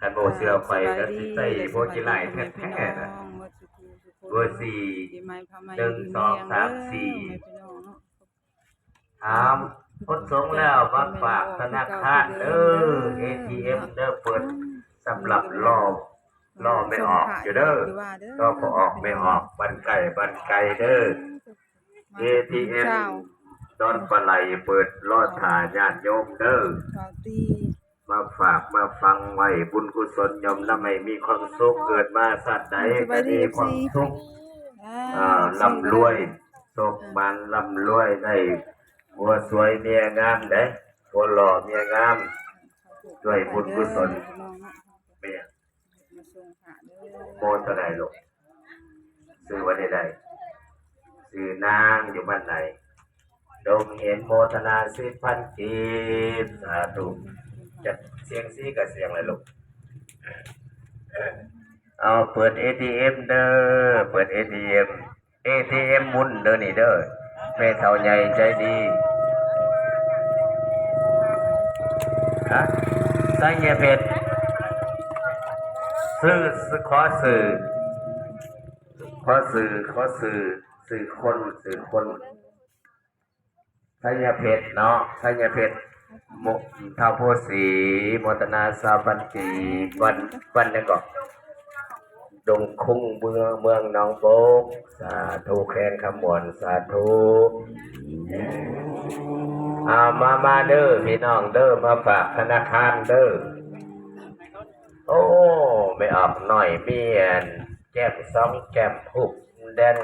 ຄັນບໍ່ເຊື່ອຂ້ອຍກໍຊິໃສ່ພວກຂີ້ຮ້າຍແທ້ໆນະ ເບີສີ່ ໜຶ່ງ ສອງ ສາມ ສີ່ ຖາມຄົນສົງແລ້ວມາຝາກທະນາຄານເດີ ເອທີເອັມເດີ ເປີດສຳລັບລໍ ລໍແມ່ອອກຢູ່ເດີ ລໍພໍ່ອອກແມ່ອອກ ບ້ານໃກ້ບ້ານໄກເດີ ເອທີເອັມດອນປາໄຫຼ ເປີດລໍຖ້າຍາດໂຍມເດີ ມາຝາກມາຝັງໄວ້ ບຸນກຸສົນຍ່ອມນຳໃຫ້ມີຄວາມສຸກ ເກີດມາຊາດໃດກໍມີຄວາມສຸກ ອ່າ ລ່ຳລວຍ ໂຊກໝານລ່ຳລວຍ ໄດ້ຜົວສວຍເມຍງາມເດ້ ຜົວຫຼໍ່ເມຍງາມ ດ້ວຍບຸນກຸສົນ ເມຍ ໂມເທົ່າໃດລູກ? ຊື່ວ່າແນວໃດ? ຊື່ນາງ ຢູ່ບ້ານໃດ? ດົງເຫັນ ໂມທະນາສິບພັນກີບ ສາທຸ ຈະສຽງຊີກະສຽງແລ້ວລູກ ເອົາ ເປີດເອທີເອັມເດີ ເປີດເອທີເອັມ ເອທີເອັມບຸນເດີນີ້ເດີ ແມ່ເຖົ້າໃຫຍ່ໃຈດີ ຮະ ໄຊຍະເພັດ ຊື່ ຂໍຊື່ ຂໍຊື່ ຂໍຊື່ ຊື່ຄົນ ຊື່ຄົນ ໄຊຍະເພັດເນາະ ໄຊຍະເພັດ ໂມ ທ້າວໂພສີ ໂມທະນາຊາວພັນກີບ ບ້ານ ບ້ານຫຍັງເກາະ? ດົງຄຸງ ເມືອງ ເມືອງໜອງບົກ ສາທຸ ແຂວງຄຳມ່ວນ ສາທຸ ເອົາ ມາ ມາເດີ ພີ່ນ້ອງເດີ ມາຝາກທະນາຄານເດີ ໂອ້ ແມ່ອອກນ້ອຍ ມີອັນ ແກ້ມສອງແກ້ມ ຮູບແດງ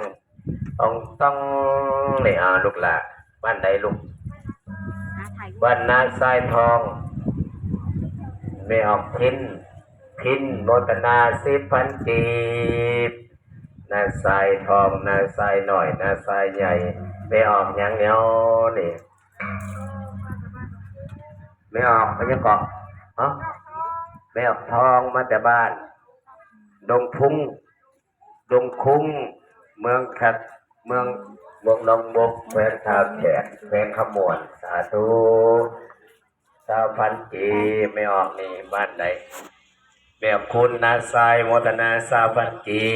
ອອງຕອງນີ້ ເອົາ ລູກຫຼ້າ ບ້ານໃດລູກ? ບ້ານນາຊາຍທອງ ແມ່ອອກພິນ ພິນ ໂມທະນາສິບພັນກີບ ນາຊາຍທອງ ນາຊາຍນ້ອຍ ນາຊາຍໃຫຍ່ ແມ່ອອກຫຍັງແນວນີ້? ແມ່ອອກຫຍັງເກາະ? ຮະ ແມ່ອອກທອງ ມາແຕ່ບ້ານດົງພຸງ ດົງຄຸງ ເມືອງຄັດ ເມືອງ ເມືອງໜອງບົກ ແຂວງທ່າແຂກ ແຂວງຄຳມ່ວນ ສາທຸ ຊາວພັນກີບ ແມ່ອອກນີ້ບ້ານໃດ? ແມ່ອອກຄູນນາຊາຍ ໂມທະນາຊາວພັນກີ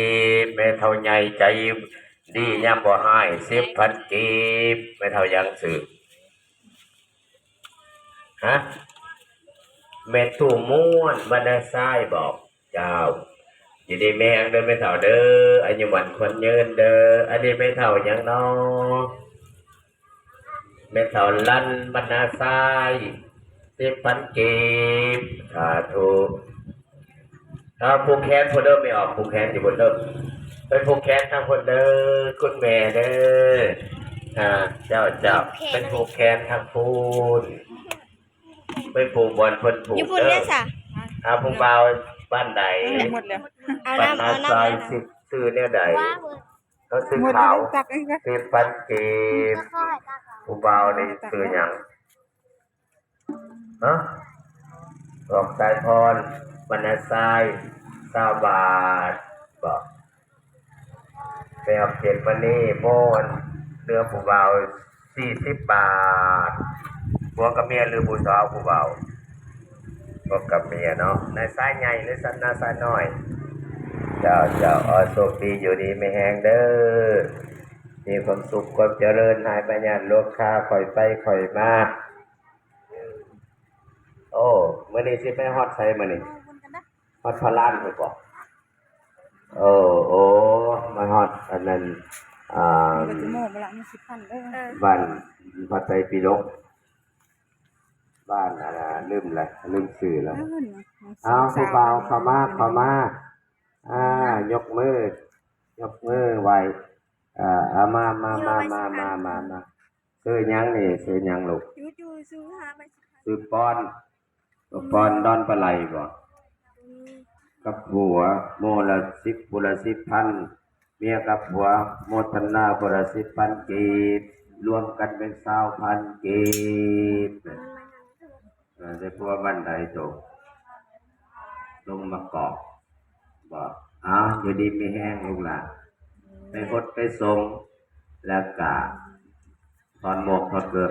ບ ແມ່ເຖົ້າໃຫຍ່ໃຈດີຍາມບໍ່ຮ້າຍ ສິບພັນກີບ ແມ່ເຖົ້າຫຍັງຊື່? ຮະ ແມ່ຕູ້ມ່ວນ ບ້ານນາຊາຍບໍ? ເຈົ້າ ຢູ່ດີມີແຮງເດີແມ່ເຖົ້າເດີ ອາຍຸໝັ້ນຂວັນຍືນເດີ ອັນນີ້ແມ່ເຖົ້າຫຍັງນໍ? ແມ່ເຖົ້າລັນ ບ້ານນາຊາຍ ສິບພັນກີບ ສາທຸ ເອົາ ຜູກແຂນພຸ້ນເດີ ແມ່ອອກຜູກແຂນຢູ່ພຸ້ນເດີ ໄປຜູກແຂນທາງພຸ້ນເດີ ຄຸນແມ່ເດີ ອ່າ ເຈົ້າ ເຈົ້າ ໄປຜູກແຂນທາງພຸ້ນ ໄປຜູກບ່ອນເພິ່ນຜູກ ຢູ່ພຸ້ນເດີ ເດີຊະ ອ່າ ຜູ້ບ່າວບ້ານໃດ? ໝົດແລ້ວ ບ້ານນາຊາຍ ຊື່ແນວໃດ? ເຂົາຊື່ຂາວ ສິບພັນກີບ ຜູ້ບ່າວນີ້ຊື່ຫຍັງ? ຮະ ອອກສາຍພອນ ບັນນາຊາຍ ຊາວບາດບໍ? ແມ່ອອກເຈັດມະນີ ໂມ ເຫຼືອຜູ້ບ່າວ ສີ່ສິບບາດ ຜົວກັບເມຍ ຫຼືຜູ້ສາວຜູ້ບ່າວ? ຜົວກັບເມຍເນາະ ນາຊາຍໃຫຍ່ ຫຼືນາຊາຍນ້ອຍ? ເຈົ້າ ເຈົ້າ ເອົາ ໂຊກດີ ຢູ່ດີມີແຮງເດີ ມີຄວາມສຸກຄວາມຈະເລີນ ໃຫ້ພະຍາດໂລຄາຄ່ອຍໄປຄ່ອຍມາ. ໂອ້ ມື້ນີ້ຊິໄປຮອດໃສມື້ນີ້? ຮອດພະລານພຸ້ນບໍ? ໂອ້ ໂອ້ ມາຮອດອັນນັ້ນ ອ່າ ມັນກໍຈະໝົດແລ້ວ ມີສິບພັນເດີ ເອີ ບ້ານ ຮອດໄສປີດົກ ບ້ານອັນນ່າ ລືມລະ ລືມຊື່ລະ ເອີ ເອົາ ຜູ້ບ່າວເຂົ້າມາ ເຂົ້າມາ ອ່າ ຍົກມື ຍົກມືໄຫວ້ ອ່າ ເອົາ ມາ ມາ ມາ ມາ ມາ ມາ ມາ ຊື່ຫຍັງນີ້? ຊື່ຫຍັງລູກ? ຊື່ປອນ ປອນດອນປາໄຫຼບໍ? ກັບຜົວ ໂມລະສິບ ຜູ້ລະສິບພັນ ເມຍກັບຜົວ ໂມທະນາຜູ້ລະສິບພັນກີບ ລວມກັນເປັນຊາວພັນກີບ. ເອີ ໄດ້ຜົວບ້ານໃດໂຕ? ລົງມາກອກບໍ? ເອົາ ຢູ່ດີມີແຮງລູກຫຼານ ໄປຫົດໄປສົງ ແລ້ວກະຖອນໝວກຖອດເກີບ.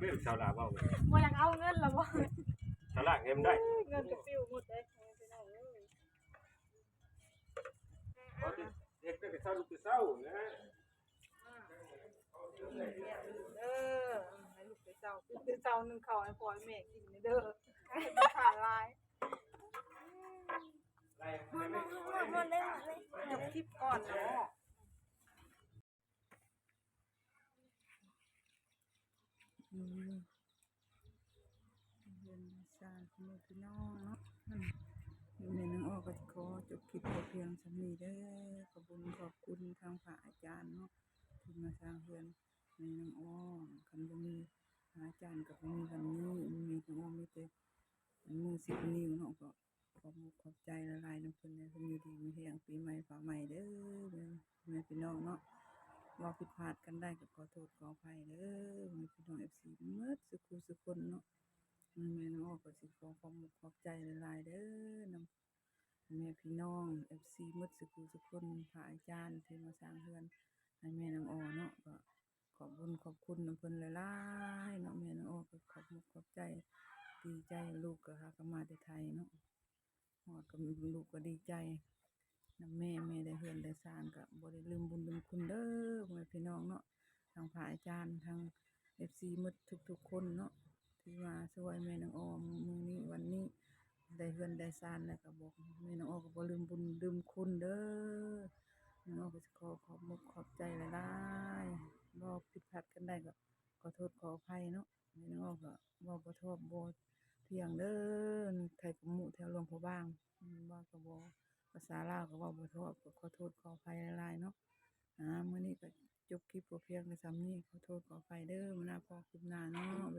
ປັກເດີ້ ສາວຫຼ້າເວົ້າ. ບໍ່ຢາກເອົາເງິນລະບໍ່? ສາວຫຼ້າເງິນໄດ້ ເງິນກະປິວໝົດເດ້ ພີ່ນ້ອງເອີຍ. ເຮັດແຕ່ເຊົ້າ ລຸກແຕ່ເຊົ້ານະ ເອີ ໃຫ້ລຸກແຕ່ເຊົ້າ ຕື່ນແຕ່ເຊົ້າ ໜຶ້ງເຂົ້າໃຫ້ພໍ່ໃຫ້ແມ່ກິນເດີ້ ຂາດຫຼາຍ. ຈົບຄລິບກ່ອນເນາະ. ອືມ ເຮືອນຊານພໍ່ແມ່ພີ່ນ້ອງເນາະ. ແມ່ນາງອໍກໍຊິຂໍຈົບຄລິບພໍພຽງສ່ຳນີ້ເດີ້. ຂອບບຸນຂອບຄຸນທາງພະອາຈານເນາະ ທີ່ມາສ້າງເຮືອນໃຫ້ນາງອໍ. ຄັນບໍ່ມີພະອາຈານກໍບໍ່ມີວັນນີ້. ແມ່ນາງອໍມີແຕ່ມືສິບນິ້ວເນາະ ກໍ ຂອບມຸກຂອບໃຈຫຼາຍໆນຳເພິ່ນ ໃຫ້ເພິ່ນຢູ່ດີມີແຮງ ປີໃໝ່ຟ້າໃໝ່ເດີ້ ແມ່ພີ່ນ້ອງເນາະ. ເວົ້າຜິດພາດກັນໄດ້ກໍຂໍໂທດຂໍອະໄພເດີ້ ແມ່ພີ່ນ້ອງເອັຟຊີໝົດສຸຂູສຸຄົນເນາະ. ແມ່ນາງອໍກໍຊິຂໍຂອບມຸກຂອບໃຈຫຼາຍໆເດີ້ ນຳແມ່ພີ່ນ້ອງເອັຟຊີໝົດສຸຂູສຸຄົນ ພະອາຈານທີ່ມາສ້າງເຮືອນໃຫ້ແມ່ນາງອໍເນາະ ກໍ ຂອບບຸນຂອບຄຸນນຳເພິ່ນຫຼາຍໆເນາະ. ແມ່ນາງອໍກໍຂອບມຸກຂອບໃຈ ດີໃຈ. ລູກກໍຫາກໍມາແຕ່ໄທເນາະ ຮອດກໍລູກກໍດີໃຈນຳແມ່. ແມ່ໄດ້ເຮືອນໄດ້ຊານ ກໍບໍ່ໄດ້ລືມບຸນລືມຄຸນເດີ້ ພໍ່ແມ່ພີ່ນ້ອງເນາະ. ທັງພະອາຈານ ທັງເອັຟຊີໝົດທຸກໆຄົນເນາະ ທີ່ມາຊ່ວຍແມ່ນາງອໍມື້ນີ້ວັນນີ້ ໄດ້ເຮືອນໄດ້ຊານແລ້ວ ກໍບອກແມ່ນາງອໍກໍບໍ່ລືມບຸນລືມຄຸນເດີ້. ແມ່ນາງອໍກໍຊິຂໍຂອບມຸກຂອບໃຈຫຼາຍໆ. ເວົ້າຜິດພາດກັນໄດ້ກໍຂໍໂທດຂໍອະໄພເນາະ. ແມ່ນາງອໍກໍເວົ້າບໍ່ທອບບໍ່ທ່ຽງເດີ້ ໄທກະມຸແຖວຫຼວງພະບາງ ເວົ້າກໍບໍ່ ພາສາລາວກໍເວົ້າບໍ່ທອບ ກໍຂໍໂທດຂໍອະໄພຫຼາຍໆເນາະ. ອາ ມື້ນີ້ກໍຈົບຄລິບພໍພຽງແຕ່ສ່ຳນີ້ ຂໍໂທດຂໍອະໄພເດີ້. ມື້ໜ້າພໍ້ຄລິບໜ້າເນາະ.